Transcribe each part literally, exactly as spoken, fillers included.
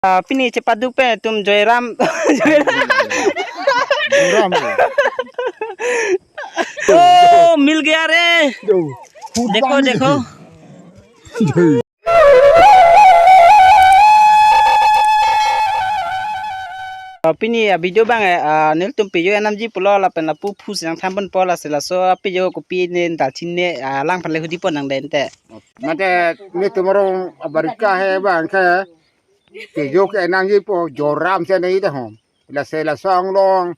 Ah, pini chepaduk pen itum Joyram. Joyram. Joyram. Oh, mil gaya re. Yo. Dekho, dekho. Yo. Ah, pini a video abang, eh, ah, nelitum pejo enamji pulo lapen lapu phu si nangthan ponpo, lasi laso apejo kopi ne dalchin ne, ah, lang pale hudi pon nang den te. Mate nelitum arong abarika he abang ke pejo ke enamji pu Joyram si nangji ta hom. Lasi laso anglong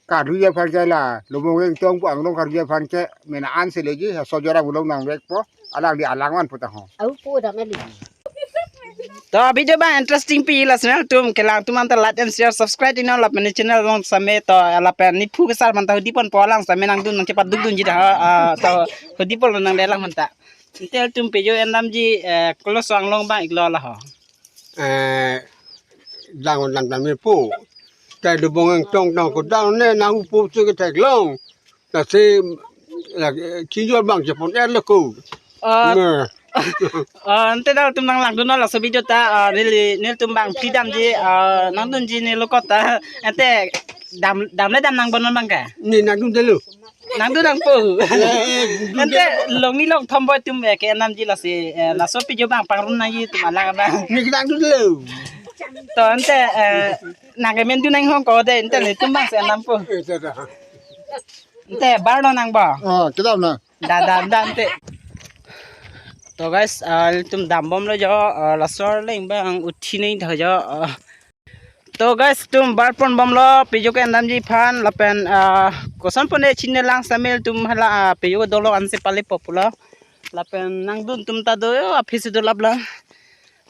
karui aphan ke la Lubong Engtong pu anglong karui aphan ke mena an si leji, laso Joyram along nangvekpo, alangli alang vanpo ta hom. Au po dam eli. To video abang interesting pi, lasi nangtum kelang atum anta like and share, subscribe iknon lapen channel along same to lapen ne phu kesar aphanta hudi ponpo, alang same nangdun nangchepaduk dunji ta, ah, to hudi ponlo nang de alang aphanta. Ante ilitum pejo enamji, eh, koloso anglong abang iklo la ho. Eh, dang dang dang me po. Tai Lubong Engtong dang ko dang ne nang upo si ke theklong. Lasi la, eh, chinjol abang chepon er lo ko. Ah, ne. Ah, ante dak tum nang langdun laso video ta, ah, neli, nelitum abang phi damji, ah, nangdunji ne lo kota. Ante dam, dam le dam nang bonon abang ke? Ne nangdun delo. Nangdun nangpo. Eh, eh, dun Ante delo. Longni longthom boi tum, eh, ke enamji lasi, eh, laso pejo abang pangrun nangji tum alang abang. Ne nangdun delo. To ante, eh, nang ke men dun nang hong ko de, ante nelitum abang si enampo. Eh, ta, ta. Ante bar lo nang bo. Oh, kedam na. Da, da, da, ante. To guys, ah, ilitum dam bomlo jo, ah, laso arleng abang uthi nangji ta jo, ah. To guys, itum bar pon bomlo, pejo ke endamji aphan, lapen, ah, koson pon ne chinine lang same ilitum hala, ah, pejo ke dolok ansi palepo pulo. Lapen nangdun atum ta do, yo, aphi si dolap la.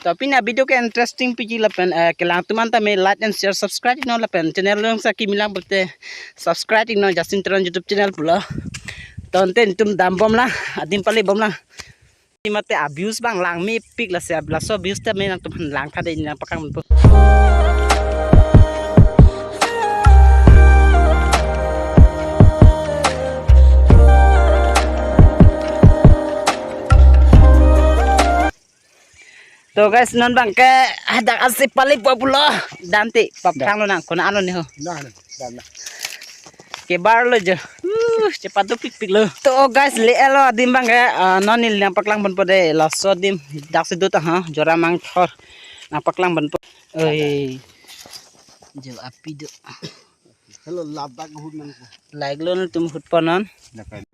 To pini a video ke interesting piji lapen, eh, kelang atum anta me like and share, subscribe iknon lapen channel along si kimi lang pulote subscribe iknon, Justin Teron YouTube channel pulo. To ante itum dam bomlang, adim pale bomlang. Mate a views abang lang mepik, lasi laso views ta me nangtum aphan lang tha de, nang paklang ponpo. To guys, non abang ke hadak ansi palepo pulo. Dam te, pap Da. Thang lo nang, konat lo ne ho. Nah, nah, nah, nah. Kebar lo jo. Uh, chepaduk pikpik lo. To guys, le-et lo adim abang ke, ah, non neli nang paklang ponpo de, laso adim dak si do ta ha, Joyram angthor. Nang paklang ponpo. Oi. Jo api do. Hello, ladak hut nangpo. Like lo nangtum hut pon non. Lakai.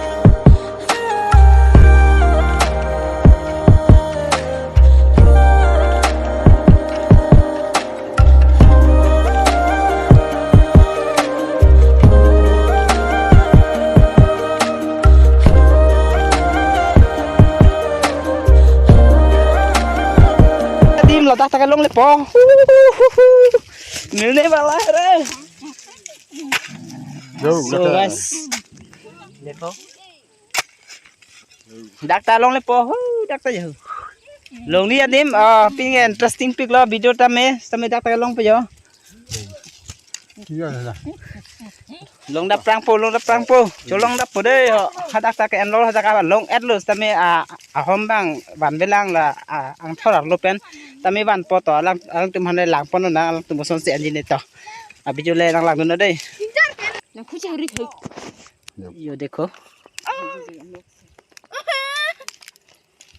Adim ladak ta kelong lepo. Milne wala re. Yo, So, lakai. Guys. Dekho. Dak ta long lepo, hu, dak ta jo. Longni adim, ah, pini interesting pik lo video tame, tame dak ta longpo jo. Iya, iya. Long dap prangpo, long dap prangpo. Cholong dappo de, ho. Hadak ta ke-en lo, hadak ta long-et lo, tame, ah, ahom abang vanvelang la, ah, angthor arlo pen. Tame vanpo to, alang, alangtum aphan le lang pon non, alangtum koson si enji ne to. A video le nang langdun non de. Yo, dekho.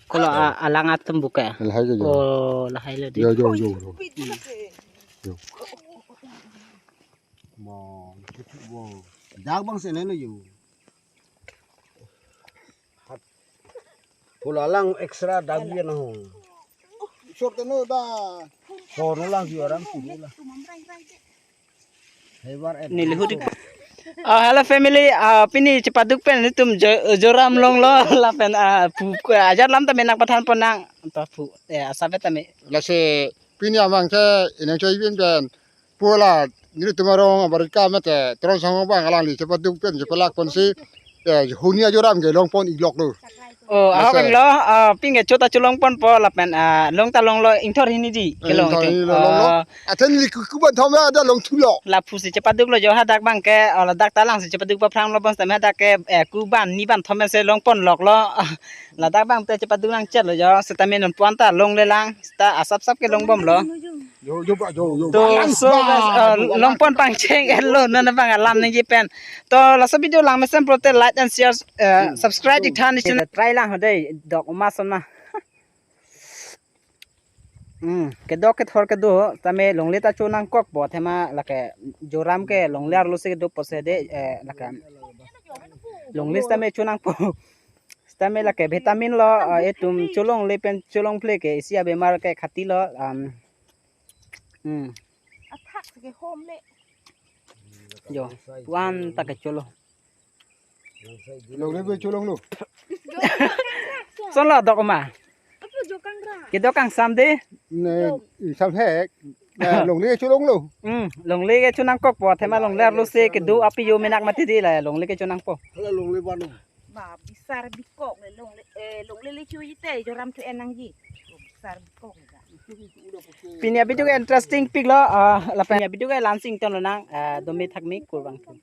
Kolo a, alang atum buka. Lahai ke jo. Oh, lahai lo de. Yo, yo, yo, yo. Yo. Mo, mo. Dak abang si ne lo yo. Pula lang extra dagi na ho. Short no da. Short no lang ju aram pula. Hebar et. Neli hudi. Ah, hello family. Ah, pini chepaduk pen nelitum Jo-, Joyram longlo lapen, ah, pu, pu, ajat alam tame nang pathan pon nang. Anto pu, eh, asap tame. Lasi pini abang ke inang choi bin pen. Pula nelitum arong abarika mate Teron Songhong abang alangli chepaduk pen chepalak ponsi, eh, huni a Joyram ke long pon iklok lo. Oh, ahok Masa. Lo, ah, pini ke chot ta cholong ponpo lapen, ah, long ta longlo ingthor hini di, Eh, kelong ingthor itu. Hini lo, longlo. Ah. Athe neli ku, kuban thom ya da long thulo. Lapu si chepaduk lo jo hadak abang ke, ah, ladak ta lang si chepaduk paphrang lo bonsitame hadak ke, eh, kuban niban thom si long pon loklo. Ladak abang te chepaduk nangchet lo jo, sitame non puan ta longle lang, sita asap sap ke long bomlo. Yo, yo, ba, yo, yo, To balance, so guys, ba, uh, yo, longpon pangcheng elo non abang alam nangji pen. To laso video lang mesen pulote like and share, uh, subscribe iktha ni channel. Try lang ho dei, dok uma sona. Hmm, kedok kethor kedo tame longle ta chonangkokpo, athema lake joram ke longle arlo si kedo pusi dei, eh, lake longle tame chonangpo. Tame lake vitamin lo, uh, etum cholongle pen cholongple ke isi abemar ke khatilo. Um, hmm. Athak ke hom le. Yo, wan ta kecholo. Longle ke cholonglo. Sonlo dok uma. Apo jokang ra. Kedok kangsam dei. Ne, samhek. Ne, longle ke cholonglo. Hmm, longle ke chonangkokpo, athema longle arlo si kedo api yo menak mati dei la longle ke chonangpo. Hala longle bano. Ba bisar bikok le longle, eh, longle le chu ite joram chu en nangji. Bisar bikok le ga. Pini a video ke interesting piklo, ah, lapen a video ke lansing tonlo nang, ah, domi thakmi kurvangthu.